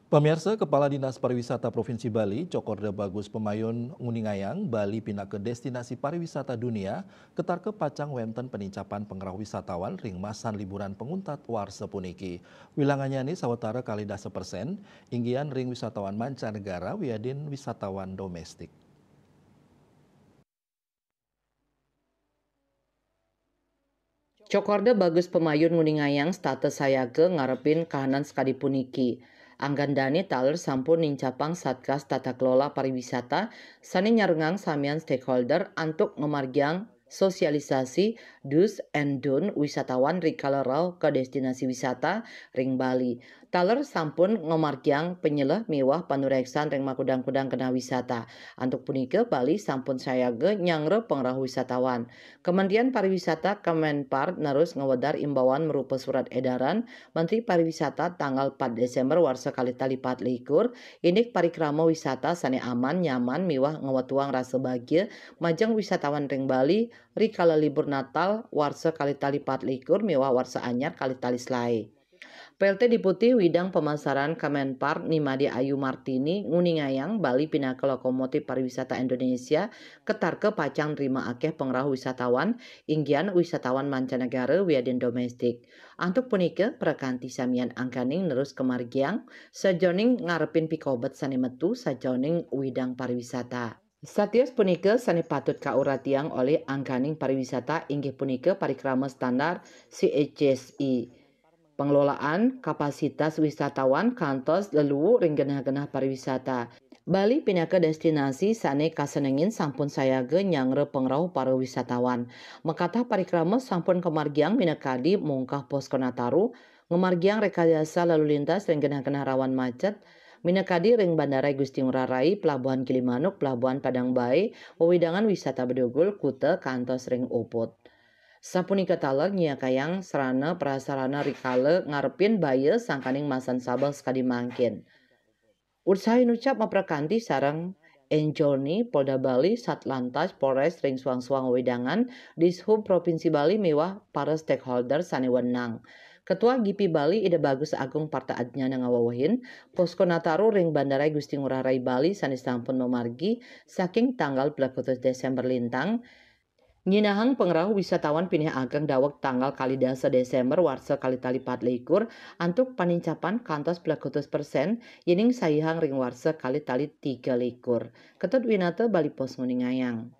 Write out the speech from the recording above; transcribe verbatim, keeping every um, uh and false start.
Pemirsa, Kepala Dinas Pariwisata Provinsi Bali, Cokorda Bagus Pemayun, nguningayang Bali pinaka destinasi pariwisata dunia, ketarka pacang wenten penincapan pengrauh wisatawan ring masan liburan penguntat warsa puniki. Wilangannyane sawatara kalih dasa persen, inggihan ring wisatawan mancanegara wiadin wisatawan domestik. Cokorda Bagus Pemayun nguningayang setata sayaga ngarepin kahanan sakadi puniki. Anggandane taler sampun nincapang Satgas Tata Kelola Pariwisata sane nyarengang samian stakeholder antuk ngamargiang sosialisasi do's and don't wisatawan rikala rauh ka destinasi wisata ring Bali. Taler sampun ngamargiang panyeleh miwah panureksan ring makudang-kudang genah wisata. Antuk punika, Bali sampun sayaga nyanggra pangrauh wisatawan. Kementerian Pariwisata, Kemenpar, nerus ngwedar imbauan marupa surat edaran Menteri Pariwisata tanggal empat Desember warsa kalih tali pat likur, indik parikrama wisata sane aman, nyaman, miwah ngwetuang rasa bagia majeng wisatawan ring Bali rikala libur Natal warsa kalih tali pat likur miwah warsa anyar kalih tali selae. P L T Deputi Widang Pemasaran Kemenpar Nimade Ayu Martini nguningayang Bali pinaka lokomotif pariwisata Indonesia, ketarka pacang nrima akeh pangrauh wisatawan, inggihan wisatawan mancanegara wiadin domestik. Antuk punika, prakanti samian angkaning nerus kamargiang sajeroning ngarepin pikobet sane metu sajeroning widang pariwisata. Satios punika sane patut kauratiang olih angkaning pariwisata inggih punika parikrama standar C H S I. Pengelolaan kapasitas wisatawan kantos leluu ring genah-genah pariwisata. Bali pinaka destinasi sane kasenengin sampun sayaga nyanggra pangrauh para wisatawan. Makatah parikrama sampun kamargiang minakadi mungkah posko Nataru, ngamargiang rekayasa lalu lintas ring genah-genah rawan macet, minakadi ring Bandara Gusti Ngurah Rai, Pelabuhan Gilimanuk, Pelabuhan Padang Bae, wewidangan wisata Bedugul, Kuta, kantos ring Ubud. Sapunika taler nyiakayang sarana prasarana rikala ngarepin baya sangkaning masan sabeh sakadi mangkin. Utsaha inucap maprakanti sareng Enjolni, Polda Bali, Satlantas, Polres ring suang-suang wewidangan, Dishub Provinsi Bali miwah para stakeholder sane wenang. Ketua G P Bali Ida Bagus Agung Parta Adnyana ngawewehin, posko Nataru ring Bandara Gusti Ngurah Rai Bali sane sampun mamargi saking tanggal pelekutus Desember lintang, nyinahang pangrauh wisatawan pinih ageng daweg tanggal kalih dasa Desember warsa kalih tali pat likur antuk panincapan kantos pelekutus persen, yening saihang ring warsa kalih tali tiga likur. Ketut Winata, Bali Post nguningayang.